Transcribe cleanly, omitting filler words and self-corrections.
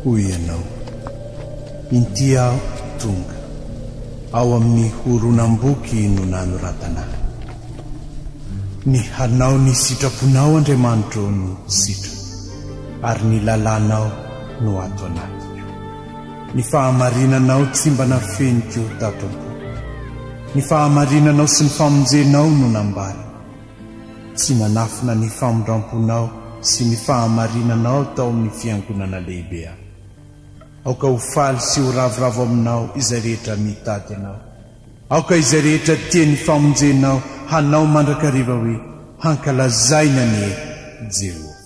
hoy Ianao. Inty aho tonga. Ao amin'ny horonam-boky no nanoratana ahy. Ny hanao ny sitraponao, Andriamanitro ô, no sitrako, ary ny lalànao no ato anatiko. Ny fahamarinanao tsy mba nafeniko tato am-poko. Ny fahamarinanao sy ny famonjenao no nambarako. Tsy nanafina ny famindram-ponao sy ny fahamarinanao tao amin'ny fiangonana lehibe aho. Aoka ho faly sy ho ravoravo aminao izay rehetra mitady anao. Aoka izay rehetra tia ny famonjenao hanao mandrakariva hoe, Hankalazaina anie Jehovah!